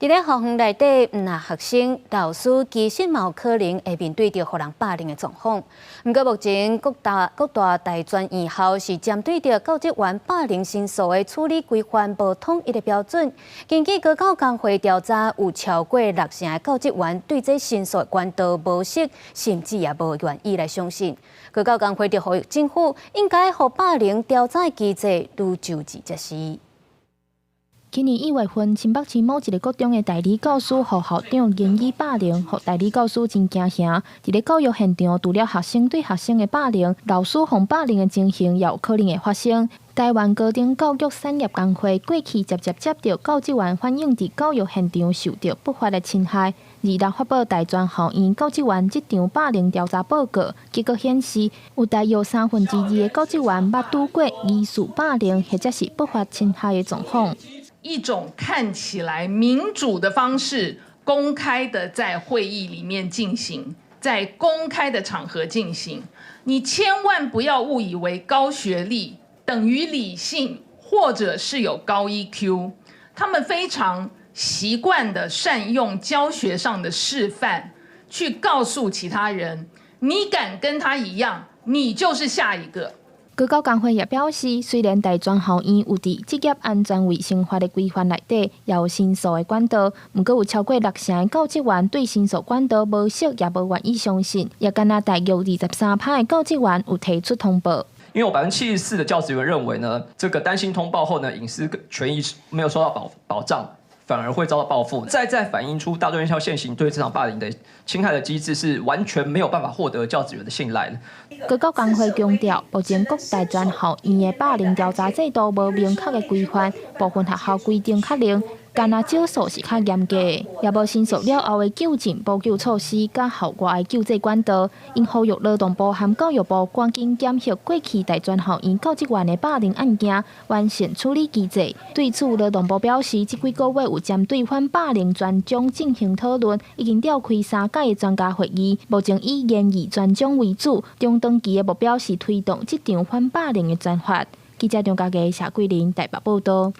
佇咧學校內底，毋但學生、老師其實嘛有可能會面對著予人霸凌的狀況。毋過目前各大大專院校是針對著教職員霸凌申訴的處理規範無統一的標準。根據高教工會調查，有超過六成的教職員對這申訴管道無熟，甚至也無願意來相信。高教工會就呼籲政府應該予霸凌調查的機制愈周至才是。今年1月份，新北市某一个國中的代理教師予校長言語霸凌，予代理教師真驚嚇。佇咧教育現場，除了學生對學生的霸凌，老師予霸凌的情形也有可能會發生。台灣高等教育產業工會過去捷捷接著教職員反映佇教育現場受著不法的侵害，26發布大專校院教職員職場霸凌調查報告，結果顯示，有大約三分之二的教職員捌拄過疑似霸凌或者是不法侵害的狀況。一種看起來民主的方式，公開的在會議裡面進行，在公開的場合進行。你千萬不要誤以為高學歷等於理性，或者是有高 EQ。他們非常習慣的善用教學上的示範，去告訴其他人：你敢跟他一樣，你就是下一個。高教工會也表示，雖然大專校院有佇職業安全衛生法的規範內底，也有申訴的管道，毋過有超過六成的教職員對申訴管道無熟，也無願意相信，也干焦大約23趴的教職員有提出通報。因為有74%的教職員認為呢，這個擔心通報後呢，隱私權益沒有受到保障，反而會遭到報復。再反映出大專院校現行對職場霸凌的侵害的機制是完全沒有辦法獲得教職員的信賴的。高教工會強調，目前各大專校院的霸凌調查制度無明確的規範，部分學校規定較靈，干焦少數是較嚴格，也無申訴了後的糾正補救措施，佮校外的救濟管道。𪜶呼籲勞動部和教育部趕緊檢核過去大專校院教職員的霸凌案件，完善處理機制。對此，勞動部表示，這幾個月有針對反霸凌專章進行討論，已經召開三屆的專家會議，目前以研議專章為主，中長期的目標是推動職場反霸凌的專法。記者張家傑、謝桂林台北報導。